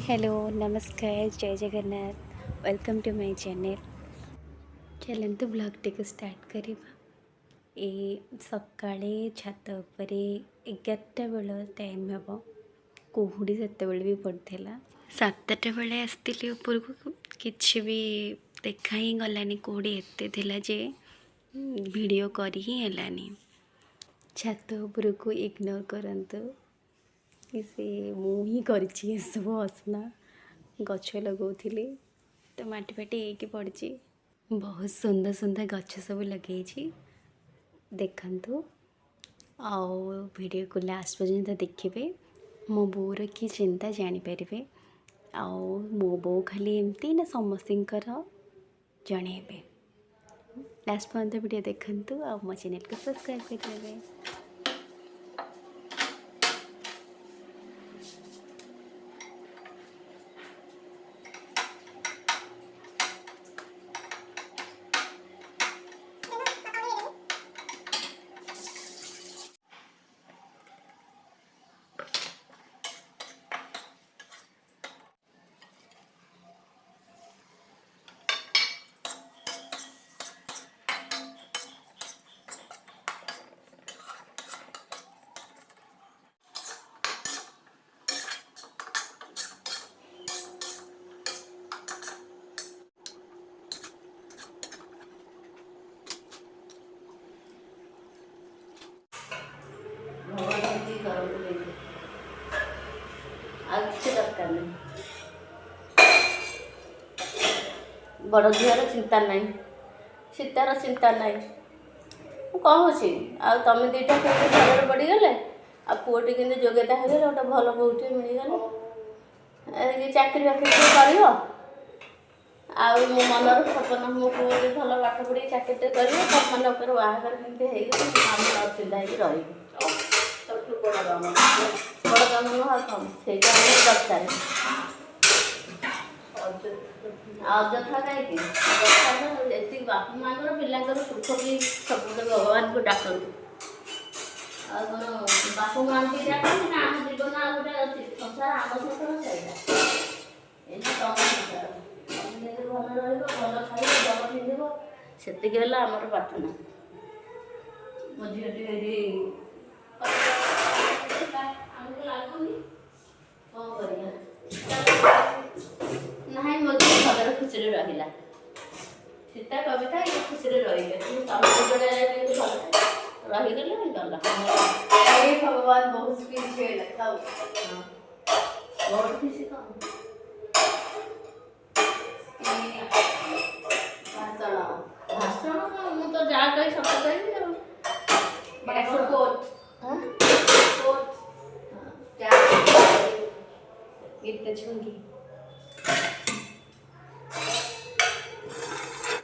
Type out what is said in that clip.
Hello, ନମସ୍କାର, ଜୟ Jagannath. Welcome to my channel. ଚାଲନ୍ତୁ, ବ୍ଲଗ୍ଟିକୁ start କରିବା। ଏଇ ସକାଳେ ଛାତ ଉପରେ 11ଟା ବେଳ ଟାଇମ୍ ହେବ, କୁହୁଡ଼ି ସେତେବେଳେ ବି ପଡ଼ିଥିଲା। 7ଟା ବେଳେ ଆସିଥିଲି ଉପରକୁ, କିଛି ବି ଦେଖା ହିଁ ଗଲାନି। କୁହୁଡ଼ି ଏତେ ଥିଲା ଯେ ଭିଡ଼ିଓ କରି ହିଁ ହେଲାନି। ଛାତ ଉପରକୁ ଇଗ୍ନୋର କରନ୍ତୁ କି ସେ ମୁଁ ହିଁ କରିଛି ଏସବୁ ଅସନା। ଗଛ ଲଗାଉଥିଲି ତ ମାଟି ଫାଟି ହେଇକି ପଡ଼ିଛି। ବହୁତ ସୁନ୍ଦର ସୁନ୍ଦର ଗଛ ସବୁ ଲଗେଇଛି, ଦେଖନ୍ତୁ। ଆଉ ଭିଡ଼ିଓକୁ ଲାଷ୍ଟ ପର୍ଯ୍ୟନ୍ତ ଦେଖିବେ, ମୋ ବୋଉର କି ଚିନ୍ତା ଜାଣିପାରିବେ। ଆଉ ମୋ ବୋଉ ଖାଲି ଏମିତି ନା ସମସ୍ତଙ୍କର ଜଣେଇବେ। ଲାଷ୍ଟ ପର୍ଯ୍ୟନ୍ତ ଭିଡ଼ିଓ ଦେଖନ୍ତୁ ଆଉ ମୋ ଚ୍ୟାନେଲକୁ ସବସ୍କ୍ରାଇବ୍ କରିଦେବେ। ଭଗବାନ ଏତିକି କରନ୍ତୁ ଯେମିତି, ଆଉ କିଛି ଦରକାର ନାହିଁ। ବଡ଼ ଝିଅର ଚିନ୍ତା ନାହିଁ, ସୀତାର ଚିନ୍ତା ନାହିଁ। ମୁଁ କହୁଛି, ଆଉ ତମେ ଦୁଇଟା କେମିତି ଭଲରେ ପଡ଼ିଗଲେ ଆଉ ପୁଅଟି କେମିତି ଯୋଗ୍ୟତା ହେଇଗଲେ, ଗୋଟେ ଭଲ ବୋହୂଟିଏ ମିଳିଗଲେ, ଚାକିରି ବାକିରି ଟିକେ କରିବ। ଆଉ ମୋ ମନର ସ୍ୱପ୍ନ, ମୋ ପୁଅ ବି ଭଲ ପାଠ ପଢ଼ିକି ଚାକିରିଟେ କରିବ। ତମମାନଙ୍କର ବାହାଘର କେମିତି ହେଇଗଲେ ଆମେ ଅଚିନ୍ତା ହେଇକି ରହିବୁ। ସବୁଠୁ ବଡ଼ କାମ, ବଡ଼ କାମ ନୁହଁ ଆଉ କ'ଣ? ସେଇଟା ଆମର ଦରକାର। ଅଯଥା କାହିଁକି ଦରକାର? ଏତିକି ବାପା ମାଆଙ୍କର ପିଲାଙ୍କର ସୁଖ ବି ସବୁବେଳେ ଭଗବାନଙ୍କୁ ଡାକନ୍ତୁ। ଆଉ କ'ଣ ବାପା ମାଆଙ୍କୁ ଡାକନ୍ତି ନା? ଆମ ଜୀବନ ଆଉ ଗୋଟେ ଅଛି ସଂସାର, ଆମ ସଂସାର ସେଇଟା। ଏଇଟା ତମ ସଂସାର, ତମେ ଯେମିତି ଭଲ ରହିବ, ଭଲ ଖାଇବ, ଭଲ ପିନ୍ଧିବ, ସେତିକି ହେଲା ଆମର ପ୍ରାର୍ଥନା। ମୋ ଝିଅଟି ଏଠି ଆମକୁ ଲାଗୁନି, କ'ଣ କରିବା ନାହିଁ। ମୋ ଝିଅ ଭଲରେ ଖୁସିରେ ରହିଲା, ସୀତା, କବିତା ଇଏ ଖୁସିରେ ରହିଲେ। କିନ୍ତୁ ତମେ ଯୋଡ଼େ କେମିତି ଭଲ ରହିଗଲେ ଗଲା। अरे भगवान, बहुत स्पीच है लखाओ। ହଁ, ବହୁତ ଖୁସି କ'ଣ? ଭାଷଣ। ଭାଷଣ କ'ଣ? ମୁଁ ତ ଯାହା କହି ସତ କହିବି। ଆଉ ଭାଷଣ କୋଟ୍। ହଁ। କୋଟ୍। ଗୀତ ଛୁଙ୍ଗି।